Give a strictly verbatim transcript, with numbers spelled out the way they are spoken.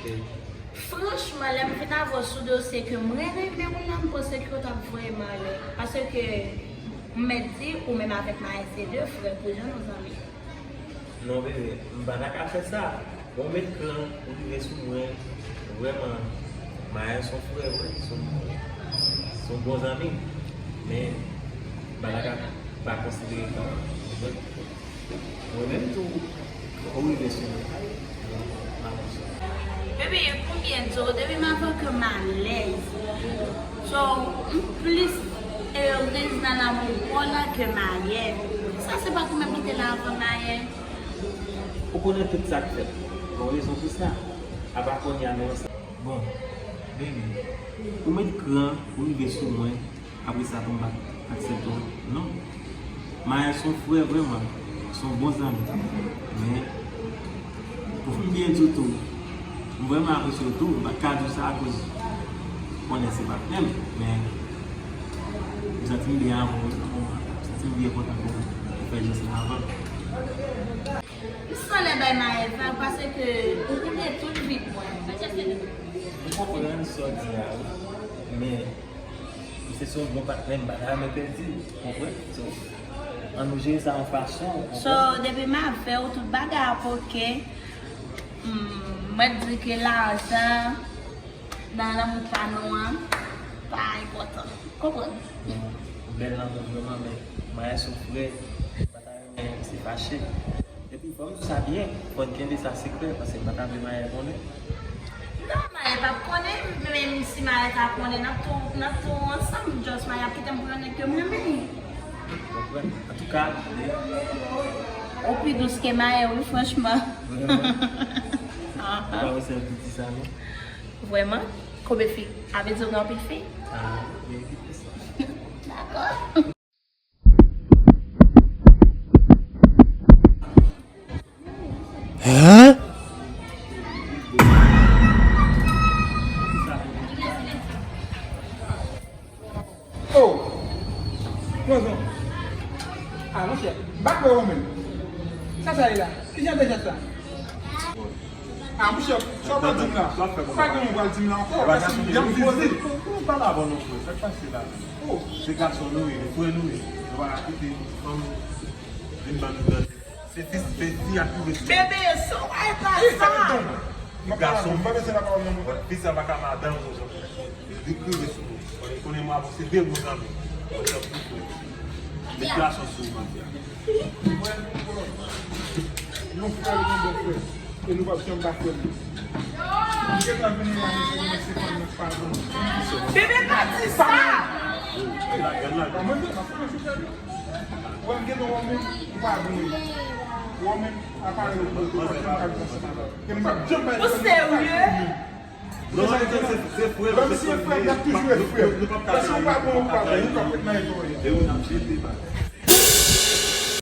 Franchman, lè m vin avè w sou dosye ke mwen renmen w lan, m panse ke w t ap voye m anlè. Paske m mèt di, ou menm avèk Maes se de frè pou jan nou zanmi. Non, bebe, m pa ta ka fè sa. Bon, met kran, ou rive sou mwen. Vrèman, Maes se yon frè, wi, se yon, se yon bon zanmi. Men, m pa ta ka pa konsidere kòm. Mwen menm tou, ou rive sou mwen. Bebe, konbyen di w, depi m avè w ke m alèz. So, m plis erez nan lanmou pa w la ke Maes. Sa se pa tou menm ki te la avan Maes. Ou konnen tout sa k fèt. Gon rezon pou sa. Apa kounye a nou ansanm. Bon, bebe, ou met kran, ou rive sou mwen. Apre sa tou m pa aksepte w. Non. Maes se yon frè vrèman, se yon bon zanmi. Men, pou m byen di w tou, m vrèman apresye w tou, m pa t ka di w sa akoz konnen se pa frè m, men m santi m byen avè w, m santi m byen kontan pou ou fè jès la avè m. M sanlè bay Maes la, paske ou konnen tout vi mwen. M konprann sa w di a, wi. Men, misye se yon bon patnè, m pa ta renmen pèdi l, ou konprann? So, ann nou jere sa yon fason, ou konprann? So, depi m avè w, tout bagay ap oke. Hmm, mwen di ke lajan nan lanmou pa nou an pa enpòtan. Konprann? Bon, bèl lanmou vrèman, men Maes se yon frè, m pa ta renmen misye fache. Epi fò m di w sa byen, fò n kenbe sa sekrè, paske m pa ta vle Maes konnen. Non, Maes p ap konnen, menm si Maes ta konnen, n ap tou, n ap tou ansanm, just Maes ap kite m pou yon nèg ke m renmen. Konprann? Antouka, ou pi dous ke Maes, wi, franchman. Vrèman? Ou pa wè sèl piti sa, non? Vrèman? Konbyen fi? A vle di w gen anpil fi? Ah, men ki fè sa? Dakò. Hein? Oh! Pwazon. Ah, monchè, m pa kwè ou menm. Sa sa ye la? Ki jan de jès sa? Ah, monchè, sa w pral di m la? Ou pa gen yon pral di m la ankò? Paske m byen vize. Ou, ou pa la bon non, frè. Sa k pase la? Oh! Se gason nou ye, frè nou ye. Nou pa ka kite fanm vin ban nou danje. Se fi, se fi a ki rive sou mwen. Bebe, sa w wè pa sa? Li gason. Li pa bezwen lapawòl nan mwen. Fi sa pa ka madanm ou, Jean Pierre. Li k rive sou mwen. Konnen, konnen mwen avè w se de bon zanmi. Mwen t ap tou frè. Li gason sou mafya. Yon frè, li gon bon frè. E nou p ap janm pa frè nou. M gentan vini la, mesye, mwen se fanm nan pa bon. Bebe, pa di sa! Mwen menm, m ap fè mesye frè nou. Wè m gentan wè w menm, ou pa bon. Wè w menm, aparèy ou, ou pa janm ka viv ansanm avè l. E m p ap janm bay. Ou serye? Non, se, se, se frè, lòm si e frè, l ap toujou e frè. Paske ou pa bon, ou pa bon, ou p ap ret nan eta w ye. E ou n ap jete bagay.